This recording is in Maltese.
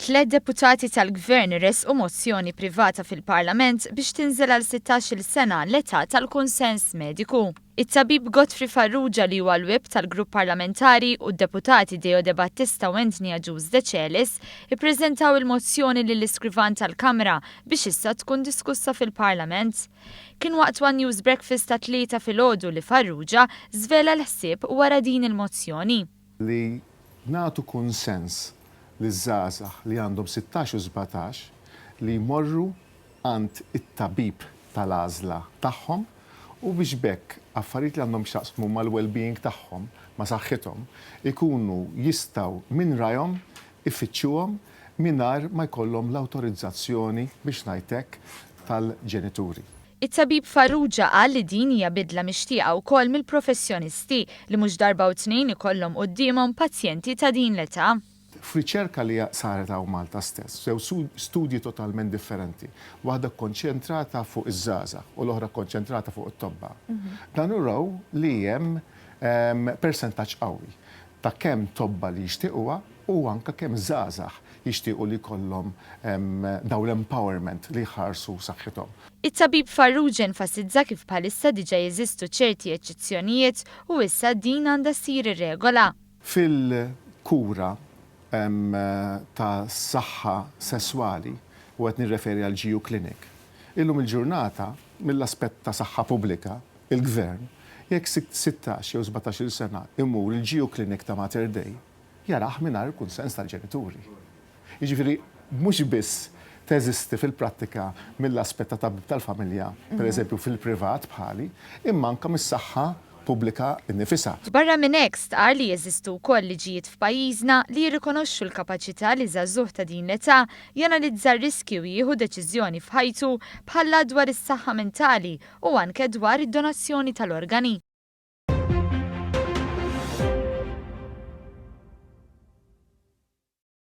Tliet deputati tal-Gvern ressqu mozzjoni privata fil-Parlament biex tinżel għal 16-il sena l-età tal-kunsens mediku. It-tabib Godfrey Farrugia li huwa l-Whip tal-Grupp Parlamentari u d-deputati Deo Debattista u Anthony Agius Decelis ippreżentaw il-mozzjoni lill-Iskrivan tal-Kamra biex issa tkun diskussa fil-Parlament. Kien waqt one News Breakfast tat-Tlieta filgħodu li Farrugia żvela l-ħsieb wara din il-mozzjoni. Li nagħtu kunsens liż-żgħażagħ li għandhom 16 u 17 li jmorru għand it-tabib tal-għażla tagħhom u biex b'hekk affarijiet li għandhom x'jaqsmu mal-well-being tagħhom, ma' saħħithom, ikunu jistgħu minn rajhom ifittxuhom mingħajr ma jkollhom l-awtorizzazzjoni, biex ngħid hekk, tal-ġenituri. It-tabib Farrugia qal li din hija bidla mixtieqa wkoll mill-professjonisti li mhux darba u tnejn ikollhom quddiemhom pazjenti ta' din l-età. F'riċerka li saret hawn Malta stess, żewġ studji totalment differenti, waħda kkonċentrata fuq iż-żgħażagħ u l-oħra kkonċentrata fuq it-tobba, dan uraw li hemm persentaġġ qawwi ta' kemm tobba li jixtiequha u anke kemm żgħażagħ jixtiequ li jkollhom dawn l-empowerment li jħarsu saħħithom. It-tabib Farrugia enfasizza kif bħalissa diġà jeżistu ċerti eċċezzjonijiet u issa din għandha ssir ir-regola. Fil-kura ta' saħħa sesswali, u qed nirreferi għall-GU Clinic, illum il-ġurnata mill-aspett ta' saħħa pubblika, il-Gvern, jekk 16 jew 17-il sena imur il-GU Clinic ta' Mater Dei, jarah mingħajr il-kunsens tal-ġenituri. Jiġifieri mhux biss teżisti fil-prattika mill-aspett ta' tabib tal-familja, pereżempju fil-privat bħali, imma anke mis-saħħa pubblika nnifisha. Barra minn hekk, stqarr li jeżistu wkoll liġijiet f'pajjiżna li jirrikonoxxu l-kapaċità li żagħżugħ ta' din l-età janalizza r-riskji u jieħu deċiżjoni f'ħajtu bħal l-att dwar is-saħħa mentali u anke dwar id-donazzjoni tal-organi.